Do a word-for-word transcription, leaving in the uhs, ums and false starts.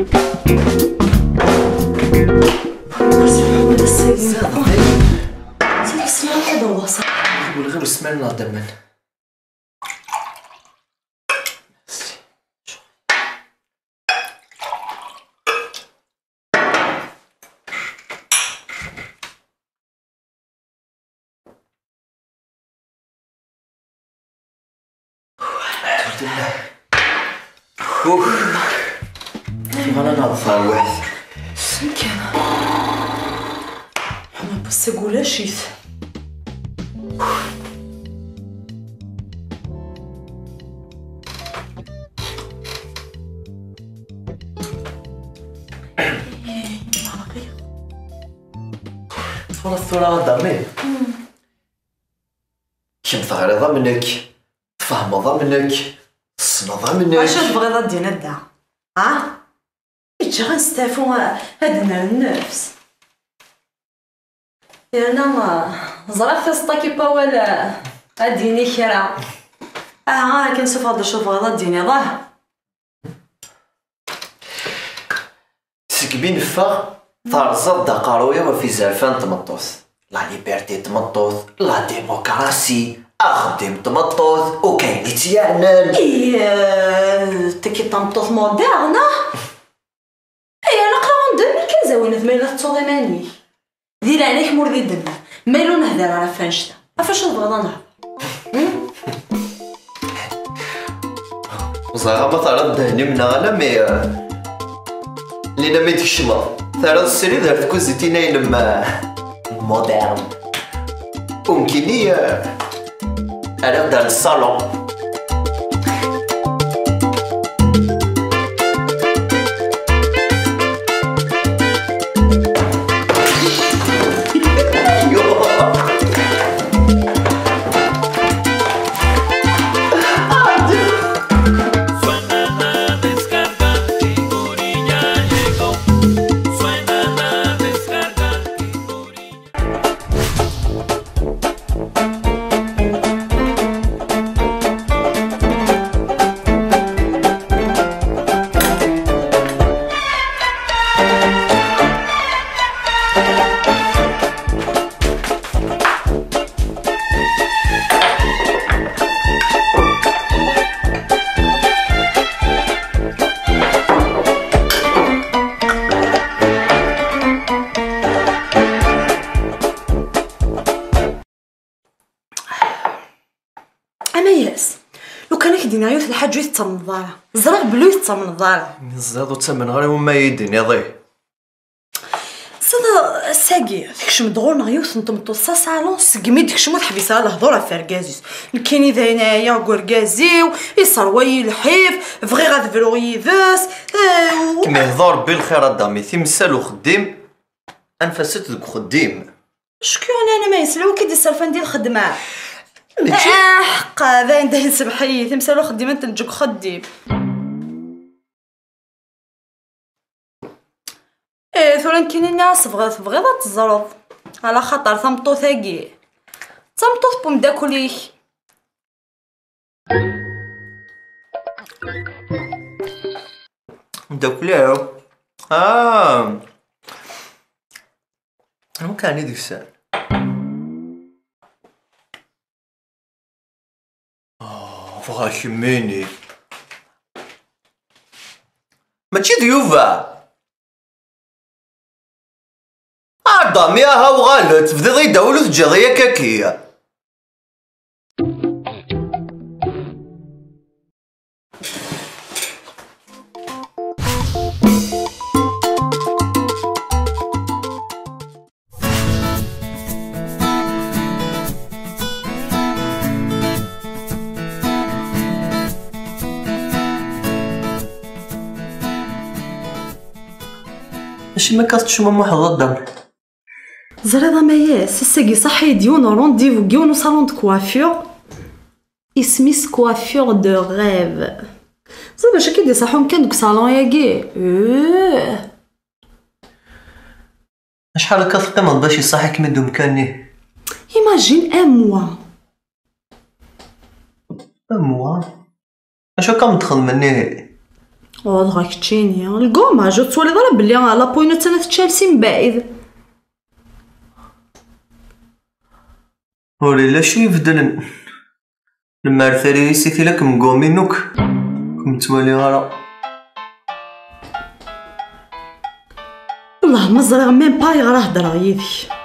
Ur ɣiwel ɣer usman neɣ d aman. Ux. Bɣan ad neḍfer waḥed. Kan. Ḥna besseg ulac-it. Twalaḍ tura a Dami? Kemm teɣriḍ am nekk, tfehmeḍ am nekk, tessneḍ am nekk. Acu tebɣiḍ ad d-tiniḍ da? Ha? Ǧǧiɣ asteɛfu, ad d-nerr nnefs. Yerna, ẓriɣ taseṭṭa-k n wawal, ad d-yini kra. Aha, akken sufeɣ-d acu tebɣiḍ ad d-tiniḍ, ah. Segmi neffeɣ, terẓiḍ-d aqerruy-iw ɣef izerfan n tmeṭṭut. La liberté n tmeṭṭut, la démocratie, axeddim n tmeṭṭut, u kayen i tt-yernan. Ih, tagi d tameṭṭut moderne, ah? Ay, aql-aɣ-n d amek kan, Zawinat, ma yella tettuḍ iman-ik. Di leɛnaya-k, ma ur d-idemmer. Ma yella ur nehder ara ɣef annect-a, ɣef acu tebɣiḍ ad nehder? Hmm? Ur ẓriɣ ma terriḍ ddehn-im neɣ ala, mais, euh, Lina, mi d-tkecmeḍ, terriḍ srid ar tkuzit-ina-inem, euh, moderne. U nekkini, euh, rriɣ-d ar le salon. Amayas, lukan ak-d-iniɣ yiwet n lḥaǧa ur tettamneḍ ara. Ẓriɣ belli ur tettamneḍ ara. Meẓẓiyeḍ, ur ttamneɣ ara i wama iyi-d-tiniḍ, ih. Sida, ass-agi, tekcem-d ɣur-neɣ yiwet n tmeṭṭut s asalon, segmi d-tekcem ur teḥbis ara lehdur ɣef urgaz-is. Nekkini dayen ɛyiɣ deg urgaz-iw, iserwa-yi lḥif, bɣiɣ ad bruɣ yid-s, eh, u- Kem ihḍu Rebbi lxir a Dami, timsal uxeddim, anef-asent deg uxeddim. Acku ana ma yesla wi k-id-isserfan di lxedma. Mačči. Ah, ḥqa, dayen, dayen, sebḥ-iyi, timsal uxeddim ad tent-ǧǧ deg uxeddim. Eh, tura nekkini nniɣ-as tebɣiḍ, tebɣiḍ ad teẓreḍ. Ala xaṭer tameṭṭut-agi d tameṭṭut n umeddakel-ik. Mdakkel-iw. Ah. Anwa kan i d-yusan? Ah, bɣa kemmini. Mačči d Yuba? Ah, Dami, aha uɣal-d, tebdiḍ-iyi-d awal ur teǧǧiḍ-iyi akka-ki. Acimi akka tettcmumuḥeḍ a Dami? Ẓriḍ a Mayas, ass-agi ṣaḥi-d yiwen n rendez-vous deg yiwen usalon de coiffure. Isem-is coiffure de rêve. Ẓriḍ acu akka i d-iṣaḥ umkan deg usalon-agi? Euh. Acḥal akka teqqimeḍ bac iṣaḥ-ikem-id umkan-nni? Imagine un mois. Un mois? Acu akka m-d-xedmen ihi? Ɣur dɣa keččini lgumaj, ur tettwaliḍ ara belli la point attan tečča Chelsea mbaɛid? Ur yella acu ibeddlen. Lemmer tari-yi si tila kem ggumin akk, kem ttwaliɣ ara. Wellah ma ẓriɣ même pas ayɣer ara heddreɣ yid-k.